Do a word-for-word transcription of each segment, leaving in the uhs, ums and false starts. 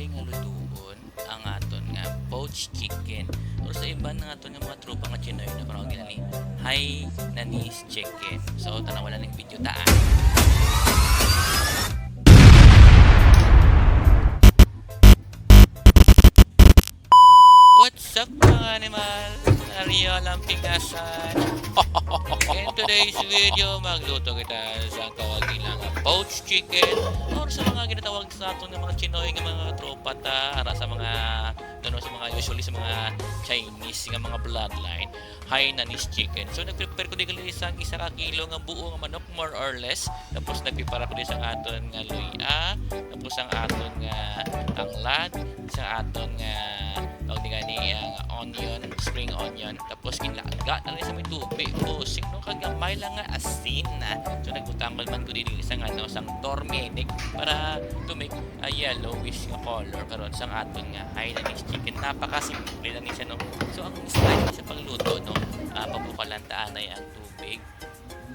Nga lutuon ang aton nga poached chicken. Or sa iban nga aton nga mga tropa nga Chinoy na parang gina ni Hainanese chicken. So, tanawa lang ang video ta. What's up, mga animal? Ariel ang pingasan. In today's video, magluto kita sa tawag nila nga poached chicken or sa mga ginatawag sa aton nga mga Chinoy nga mga tropa ta, ara sa mga, ano, sa mga, usually sa mga Chinese nga mga bloodline, Hainanese chicken. So, nag-prepare ko diri sa isa ka kilo nga buo nga manok, more or less. Tapos, nagprepare ko diri sa aton nga luya, tapos ang aton nga tanglad, sa aton nga, tawag ni gani, ang onion, spring onion. Tapos, ginlaga na rin sa may tubig. Bossing, no? Kagamay lang nga asin na. So, nagbutang man ko diri sa, ano, sang turmeric para to make a yellowish nga color karon sang aton nga Hainanese chicken. Napakasimple lang ni siya, no? So, ang style sa pagluto, no? Ah, pabukalan ta anay ang tubig.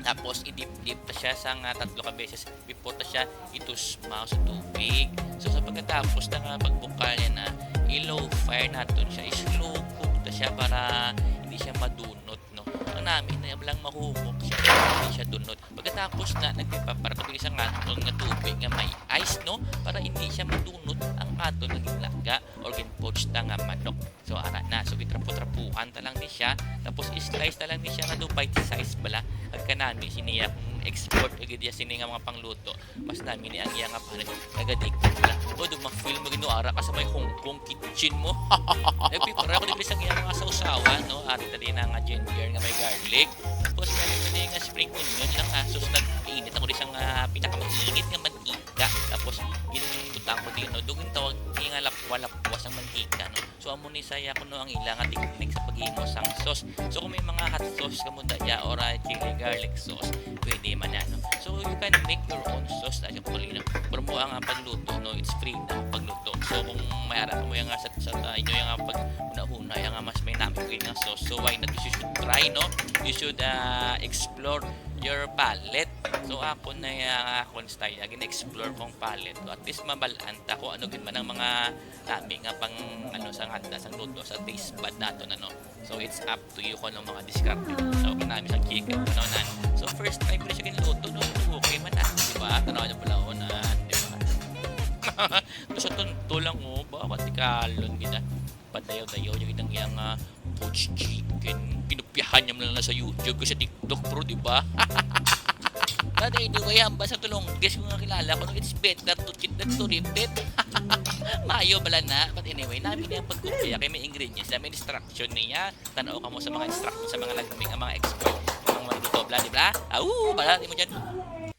Tapos, i-dip-dip ta siya sa nga tatlo ka beses before ta siya itusmaw sa tubig. So, sa pagkatapos na nga pagbukal niya na, i-low fire naton siya, i-slow cook ta siya para hindi siya madunot, no? Ang nami na lang mahumok siya, hindi siya dunot. Pagkatapos na, nagpapara ko sa nga, nga tubig nga may ice, no? Para hindi siya madunot ang aton nga ginlaga or ginpoached ta nga manok. So, ara na. So, gitrapo-trapuhan ta lang ni siya. Tapos, i-slice na lang ni siya nga do bite size bala. Ang kanami, siniya kung export, agad niya sini nga mga pangluto. Mas nami ni ang iya nga panit. Nagadikit bala. O, do ma-feel mo, gino, ara ka sa may Hong Kong kitchen mo. Nagpipara ko dito sa iya mga sausawan, no? Ari ta din nga ginger nga may garlic. Tapos, meron ko din nga spring onion lang, ha. So, nag-init ako di sa nga pinakamainit nga mantika. Tapos, ginutang ko din, no? Doon yung tawag niya nga lapwa-lapwa sa mantika, no? So, amo ni saya kuno ang ila nga technique sa paghimo sang sauce. So, kung may mga hot sauce kamo daya or, ah, chili garlic sauce, pwede man na, no? So, you can make your own sauce, actually, no? Pero mo ang, ah, pagluto, no? It's free na ang pagluto. So, kung may ara mo yung, ah, sa, sa, ah, inyo yung, ah, pag huna-huna, yung, ah, mas may nami ko yung, ah, sauce. So, why not? You should try, no? You should, ah, explore your palate. So, ako na yung, ah, akong style. Again, explore kong palate. So, at least mabalaan ta kung ano gid man ang mga nami nga pang, ano, sa handa, sa luto, sa taste bud naton, ano. So, it's up to you kung anong mga diskarte. So, kanami sa chicken, ano na. So, first time ko siya ginluto, no? Okay man na, di ba? Tanaw niya pala, oh, na, di ba? Tapos sa tunto lang, oh, ba, matikalon kita. Padayaw-dayaw niya kitang iyang, ah, poached chicken. Kinopyahan niya man lang na sa YouTube ko sa TikTok, bro, di ba? But anyway, hambal sa tulong, guys, kung nakilala ko, it's better to cheat than to repeat. Mayo bala na. But anyway, nami niya ang pagkopya kay may ingredients, may instruction niya. Tanaw ka mo sa mga instruction, sa mga nagmaming, ang mga expert, ang mga luto, bla, di bla? Au, bala, di mo dyan.